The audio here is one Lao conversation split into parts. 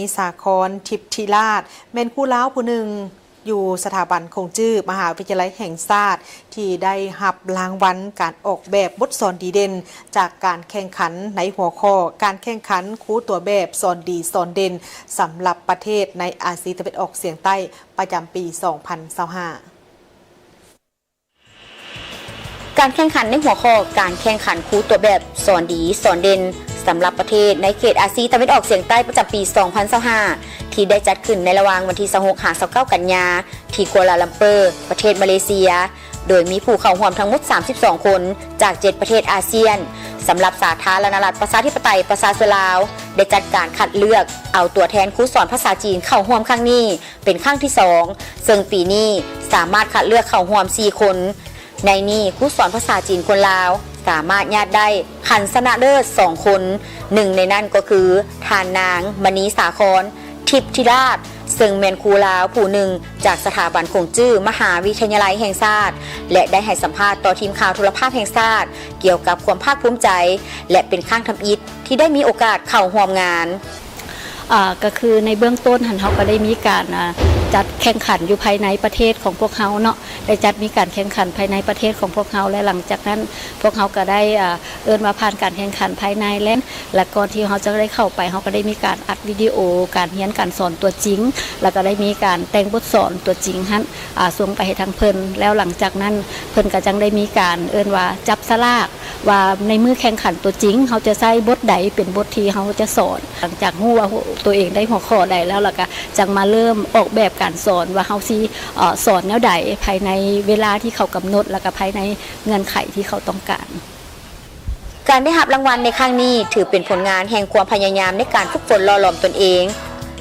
ນີສາຄອນ ທິບທິລາດ ແມ່ນຄູລາວຜູ້ໜຶ່ງ ຢູ່ສະຖາບັນຂົງຈື້ ມະຫາວິທະຍາໄລແຫ່ງຊາດ ທີ່ໄດ້ຮັບລາງວັນການອອກແບບບົດສອນດີເດັ່ນ ຈາກການແຂ່ງຂັນໃນຫົວຂໍ້ ການແຂ່ງຂັນຄູຕົວແບບສອນດີສອນເດັ່ນ ສຳລັບປະເທດໃນອາຊີຕາເວັນອອກສຽງໃຕ້ ປະຈຳປີສອງພັນຊາວຫ້າ. ການແຂ່ງຂັນໃນຫົວຂໍ້ ການແຂ່ງຂັນຄູຕົວແບບສອນດີສອນເດັ່ນ ສຳລັບປະເທດໃນເຂດອາຊີຕາເວັນອອກສຽງໃຕ້ ປະຈຳປີສອງພັນຊາວຫ້າ ທີ່ໄດ້ຈັດຂຶ້ນໃນລະຫວ່າງວັນທີຊາວຫົກ ຫາ ຊາວເກົ້າ ກັນຍາ ທີ່ກົວລາລັມເປີ ປະເທດມາເລເຊຍ ໂດຍມີຜູ້ເຂົ້າຮ່ວມທັງໝົດສາມສິບສອງຄົນ ຈາກເຈັດປະເທດອາຊຽນ. ສຳລັບສາທາລະນະລັດປະຊາທິປະໄຕປະຊາຊົນລາວ ໄດ້ຈັດການຄັດເລືອກເອົາຕົວແທນຄູສອນພາສາຈີນເຂົ້າຮ່ວມຄັ້ງນີ້ ເປັນຄັ້ງທີສອງ ເຊິ່ງປີນີ້ສາມາດຄັດເລືອກເຂົ້າຮ່ວມສີ່ຄົນ. ໃນນີ້ຄູສອນພາສາຈີນຄົນລາວສາມາດຍາດໄດ້ຄັນຊະນະເລີດສອງຄົນ, ໜຶ່ງໃນນັ້ນກໍຄືທ່ານນາງ ມະນີສາຄອນ ທິບທິລາດ ເຊິ່ງແມ່ນຄູລາວຜູ້ໜຶ່ງຈາກສະຖາບັນຂົງຈື້ ມະຫາວິທະຍາໄລແຫ່ງຊາດ ແລະ ໄດ້ໃຫ້ສຳພາດຕໍ່ທີມຂ່າວໂທລະພາບແຫ່ງຊາດ ກ່ຽວກັບຄວາມພາກພູມໃຈ ແລະ ເປັນຄັ້ງທຳອິດ ທີ່ໄດ້ມີໂອກາດເຂົ້າຮ່ວມງານ. ອາ ກໍຄືໃນເບື້ອງຕົ້ນຫັ້ນ ເຮົາກໍໄດ້ມີການ ອາ ຈັດແຂ່ງຂັນຢູ່ພາຍໃນປະເທດຂອງພວກເຮົາເນາະ, ໄດ້ຈັດມີການແຂ່ງຂັນພາຍໃນປະເທດຂອງພວກເຮົາ ແລະ ຫຼັງຈາກນັ້ນພວກເຮົາກໍໄດ້ ອາ ເອີ້ນວ່າຜ່ານການແຂ່ງຂັນພາຍໃນ ແລະ ແລະ ກ່ອນທີ່ເຮົາຈະໄດ້ເຂົ້າໄປ ເຮົາກໍໄດ້ມີການອັດວິດີໂອການຮຽນການສອນຕົວຈິງ ແລ້ວກໍໄດ້ມີການແຕ່ງບົດສອນຕົວຈິງຫັ້ນ ອາ ສົ່ງໄປໃຫ້ທາງເພິ່ນ ແລ້ວຫຼັງຈາກນັ້ນເພິ່ນກໍຈັ່ງໄດ້ມີການເອີ້ນວ່າຈັບສະຫຼາກ ວ່າໃນມື້ແຂ່ງຂັນຕົວຈິງ ເຮົາຈະໃຊ້ບົດໃດເປັນບົດທີ່ເຮົາຈະສອນ. ຫຼັງຈາກຮູ້ວ່າໂຕເອງໄດ້ຫົວຂໍ້ໃດແລ້ວ ແລ້ວກະຈັ່ງມາເລີ່ມອອກແບບການສອນວ່າເຮົາຊິ ເອີ ສອນແນວໃດພາຍໃນເວລາທີ່ເຂົາກຳນົດ ແລ້ວກະພາຍໃນເງື່ອນໄຂທີ່ເຂົາຕ້ອງການ. ການໄດ້ຮັບລາງວັນໃນຄັ້ງນີ້ ຖືເປັນຜົນງານແຫ່ງຄວາມພະຍາຍາມໃນການຝຶກຝົນຫຼໍ່ຫຼອມຕົນເອງ,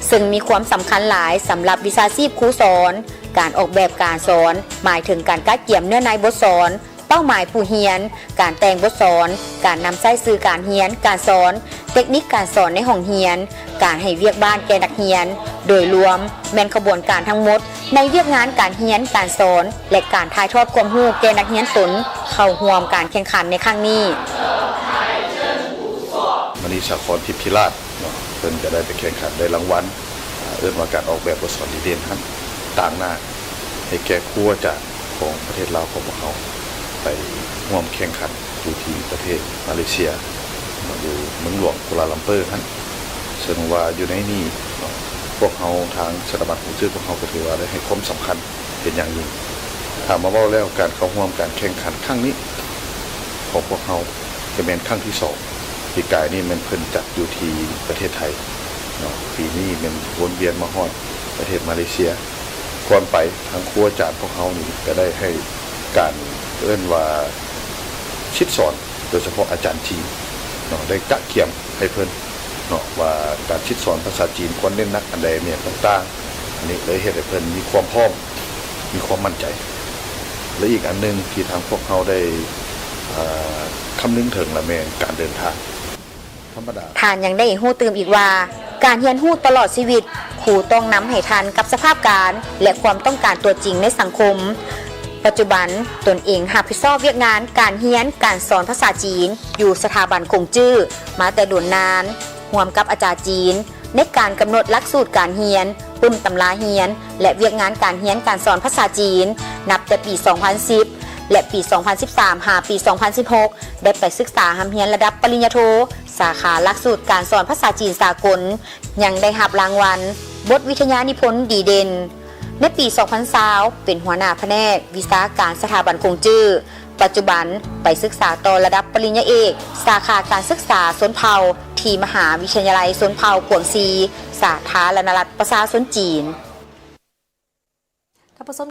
ເຊິ່ງມີຄວາມສຳຄັນຫຼາຍສຳລັບວິຊາຊີບຄູສອນ. ການອອກແບບການສອນ ໝາຍເຖິງການກະກຽມເນື້ອໃນບົດສອນ, ເປົ້າໝາຍຜູ້ຮຽນ, ການແຕ່ງບົດສອນ, ການນຳໃຊ້ສື່ການຮຽນການສອນ, ເຕັກນິກການສອນໃນຫ້ອງຮຽນ, ການໃຫ້ວຽກບ້ານແກ່ນັກຮຽນ. ໂດຍລວມແມ່ນຂະບວນການທັງໝົດໃນວຽກງານການຮຽນການສອນ ແລະ ການຖ່າຍທອດຄວາມຮູ້ແກ່ນັກຮຽນຕົນເຂົ້າຮ່ວມການແຂ່ງຂັນໃນຄັ້ງນີ້. ມະນີສາຄອນ ທິບທິລາດ ເນາະ ເພິ່ນກໍໄດ້ໄປແຂ່ງຂັນໄດ້ລາງວັນ ເອີ້ນວ່າການອອກແບບບົດສອນດີເດັ່ນຫັ້ນ ຕາງໜ້າໃຫ້ແກ່ຄູອາຈານຂອງປະເທດລາວຂອງພວກເຮົາ ໄປຮ່ວມແຂ່ງຂັນຢູ່ທີ່ປະເທດມາເລເຊຍ ຢູ່ເມືອງຫຼວງກົວລາລັມເປີຫັ້ນ. ເຊິ່ງວ່າຢູ່ໃນນີ້ເນາະ ພວກເຮົາທາງສະຖາບັນຂອງຈື່ພວກເຮົາກໍຖືວ່າໄດ້ໃຫ້ຄວາມສຳຄັນເປັນຢ່າງຍິ່ງ. ຖ້າມາເວົ້າແລ້ວ ການເຂົ້າຮ່ວມການແຂ່ງຂັນຄັ້ງນີ້ຂອງພວກເຮົາ ຈະແມ່ນຄັ້ງທີສອງ. ປີກາຍນີ້ແມ່ນເພິ່ນຈັດຢູ່ທີ່ປະເທດໄທເນາະ, ປີນີ້ແມ່ນວົນວຽນມາຮອດປະເທດມາເລເຊຍ. ກ່ອນໄປທາງຄູອາຈານພວກເຮົານີ້ກໍໄດ້ໃຫ້ການເອີ້ນວ່າສິດສອນ ໂດຍສະເພາະອາຈານຈີນເນາະ ໄດ້ກະກຽມໃຫ້ເພິ່ນເນາະ ວ່າການສິດສອນພາສາຈີນຄວນເນັ້ນໜັກອັນໃດແມ່ນຕ່າງໆ. ອັນນີ້ເລີຍເຮັດໃຫ້ເພິ່ນມີຄວາມພ້ອມ ມີຄວາມໝັ້ນໃຈ ແລະ ອີກອັນໜຶ່ງທີ່ທາງພວກເຮົາໄດ້ ເອີ ຄຳນຶງເຖິງລະແມ່ນການເດີນທາງ. ທ່ານຍັງໄດ້ຮູ້ຕື່ມອີກວ່າ ການຮຽນຮູ້ຕະຫຼອດຊີວິດ ຄູຕ້ອງນຳໃຫ້ທັນກັບສະພາບການ ແລະ ຄວາມຕ້ອງການຕົວຈິງໃນສັງຄົມ. ປັດຈຸບັນຕົນເອງຮັບຜິດຊອບວຽກງານການຮຽນການສອນພາສາຈີນ ຢູ່ສະຖາບັນກົງຈື່ມາແຕ່ດົນນານ, ຮ່ວມກັບອາຈານຈີນ ໃນການກຳນົດຫຼັກສູດການຮຽນ, ປຶ້ມຕຳລາຮຽນ ແລະ ວຽກງານການຮຽນການສອນພາສາຈີນ ນັບແຕ່ປີສອງພັນສິບ ແລະ ປີສອງພັນສິບສາມ ຫາປີສອງພັນສິບຫົກ ໄດ້ໄປສຶກສາຮ່ຳຮຽນລະດັບປະລິນຍາໂທ ສາຂາຫຼັກສູດການສອນພາສາຈີນສາກົນ, ຍັງໄດ້ຮັບລາງວັນບົດວິທະຍານິພົນດີເດັ່ນ. ໃນປີສອງພັນຊາວ ເປັນຫົວໜ້າພະແນກວິຊາການສະຖາບັນກົງຈື່. ປັດຈຸບັນໄປສຶກສາຕໍ່ລະດັບປະລິນຍາເອກ ສາຂາການສຶກສາຊົນເຜົ່າ ທີ່ມະຫາວິທະຍາໄລຊົນເຜົ່າກວາງຊີ ສາທາລະນະລັດປະຊາຊົນຈີນ. ທ່ານຜູ້ຊົມ